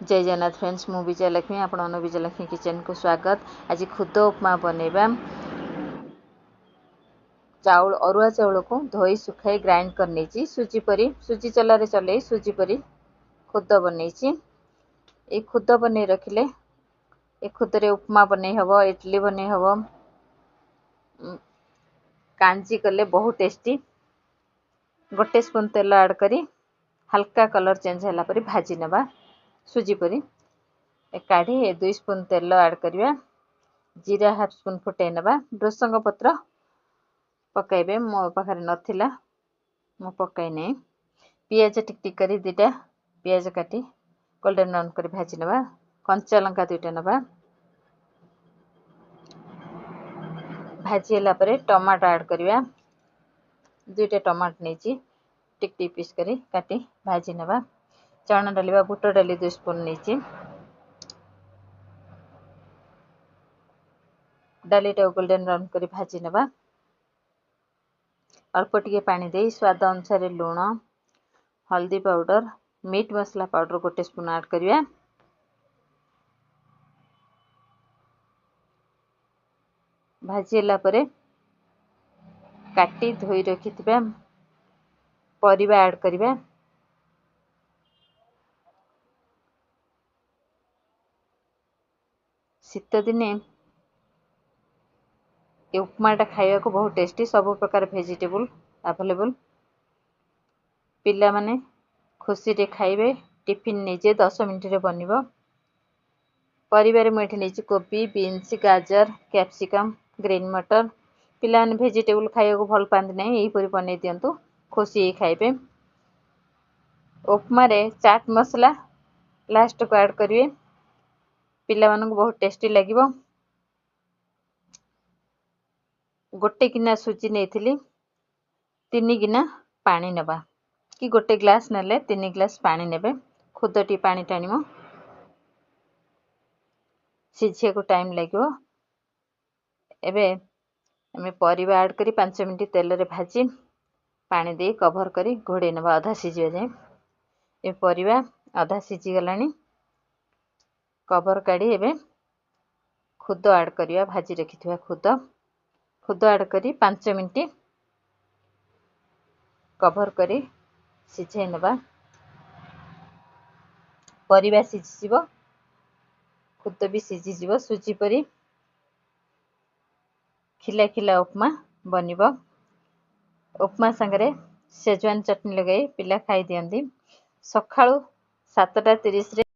ଜୟ Jagannath friends, ମୁଁ ବିଜୟଲକ୍ଷ୍ମୀ, ଆପଣମାନଙ୍କୁ ବିଜୟଲକ୍ଷ୍ମୀ କିଚେନ୍କୁ ସ୍ୱାଗତ। ଆଜି ଖୁଦ ଉପମା ବନେଇବା। ଚାଉଳ, ଅରୁଆ ଚାଉଳକୁ ଧୋଇ ଶୁଖାଇ ଗ୍ରାଇଣ୍ଡ କରିନେଇଛି ସୁଜି ପରି। ସୁଜି ଚଲାରେ ଚଲେଇ ସୁଜି ପରି ଖୁଦ ବନେଇଛି। ଏଇ ଖୁଦ ବନେଇ ରଖିଲେ ଏ ଖୁଦରେ ଉପମା ବନେଇ ହେବ, ଇଡ଼ଲି ବନେଇ ହେବ, କାଞ୍ଜି କଲେ ବହୁତ ଟେଷ୍ଟି। ଗୋଟେ ସ୍ପୁନ୍ ତେଲ ଆଡ଼୍ କରି ହାଲକା କଲର୍ ଚେଞ୍ଜ ହେଲା ପରି ଭାଜି ନେବା ସୁଜି ପରି। କାଢ଼ି 2 ସ୍ପୁନ୍ ତେଲ ଆଡ଼୍ କରିବା, ଜିରା ହାଫ୍ ସ୍ପୁନ୍ ଫୁଟେଇ ନେବା, ଭୃସଙ୍ଗ ପତ୍ର ପକାଇବେ। ମୋ ପାଖରେ ନଥିଲା, ମୁଁ ପକାଇ ନାହିଁ। ପିଆଜ ଟିକ୍ ଟିକ୍ କରି 2ଟା ପିଆଜ କାଟି ଗୋଲ୍ଡେନ୍ ବ୍ରାଉନ୍ କରି ଭାଜି ନେବା। କଞ୍ଚା ଲଙ୍କା 2ଟା ନେବା। ଭାଜି ହେଲା ପରେ ଟମାଟୋ ଆଡ଼୍ କରିବା। 2ଟା ଟମାଟୋ ନେଇଛି, ଟିକ୍ ଟିକ୍ ପିସ୍ କରି କାଟି ଭାଜି ନେବା। ଚଣା ଡାଲି ବା ବୁଟ ଡାଲି 2 ସ୍ପୁନ୍ ନେଇଛି। ଡାଲିଟାକୁ ଗୋଲ୍ଡେନ୍ ବ୍ରାଉନ୍ କରି ଭାଜି ନେବା। ଅଳ୍ପ ଟିକେ ପାଣି ଦେଇ ସ୍ୱାଦ ଅନୁସାରେ ଲୁଣ, ହଳଦୀ ପାଉଡ଼ର, ମିଟ୍ ମସଲା ପାଉଡ଼ର 1 ସ୍ପୁନ୍ ଆଡ଼୍ କରିବା। ଭାଜି ହେଲା ପରେ କାଟି ଧୋଇ ରଖିଥିବା ପରିବା ଆଡ଼୍ କରିବା। ଶୀତଦିନେ ଏ ଉପମାଟା ଖାଇବାକୁ ବହୁତ ଟେଷ୍ଟି। ସବୁ ପ୍ରକାର ଭେଜିଟେବୁଲ୍ ଆଭେଲେବୁଲ୍। ପିଲାମାନେ ଖୁସିରେ ଖାଇବେ। ଟିଫିନ୍ ନେଇଯିବେ, 10 ମିନିଟ୍ରେ ବନିବ। ପରିବାରେ ମୁଁ ଏଠି ନେଇଛି କୋବି, ବିନ୍ସ, ଗାଜର, କ୍ୟାପ୍ସିକମ୍, ଗ୍ରୀନ୍ ମଟର। ପିଲାମାନେ ଭେଜିଟେବୁଲ୍ ଖାଇବାକୁ ଭଲ ପାଆନ୍ତି ନାହିଁ, ଏହିପରି ବନେଇ ଦିଅନ୍ତୁ, ଖୁସି ହେଇ ଖାଇବେ। ଉପମାରେ ଚାଟ୍ ମସଲା ଲାଷ୍ଟକୁ ଆଡ଼୍ କରିବେ, ପିଲାମାନଙ୍କୁ ବହୁତ ଟେଷ୍ଟି ଲାଗିବ। 1 ଗିନା ସୁଜି ନେଇଥିଲି, 3 ଗିନା ପାଣି ନେବା, କି 1 ଗ୍ଲାସ୍ ନେଲେ 3 ଗ୍ଲାସ୍ ପାଣି ନେବେ। ଖୁଦଟି ପାଣି ଟାଣିବ, ସିଝିବାକୁ ଟାଇମ୍ ଲାଗିବ। ଏବେ ଆମେ ପରିବା ଆଡ଼୍ କରି 5 ମିନିଟ୍ ତେଲରେ ଭାଜି ପାଣି ଦେଇ କଭର୍ କରି ଘୋଡ଼େଇ ନେବା ଅଧା ସିଝିବା ଯାଏଁ। ଏ ପରିବା ଅଧା ସିଝିଗଲାଣି। କଭର୍ କାଢ଼ି ଏବେ ଖୁଦ ଆଡ଼୍ କରିବା, ଭାଜି ରଖିଥିବା ଖୁଦ। ଖୁଦ ଆଡ଼୍ କରି 5 ମିନିଟ୍ କଭର୍ କରି ସିଝେଇ ନେବା। ପରିବା ସିଝିଯିବ, ଖୁଦ ବି ସିଝିଯିବ, ସୁଜି ପରି ଖିଲା ଖିଲା ଉପମା ବନିବ। ଉପମା ସାଙ୍ଗରେ ସେଜୱାନ ଚଟଣି ଲଗାଇ ପିଲା ଖାଇଦିଅନ୍ତି। ସକାଳୁ 7:30ରେ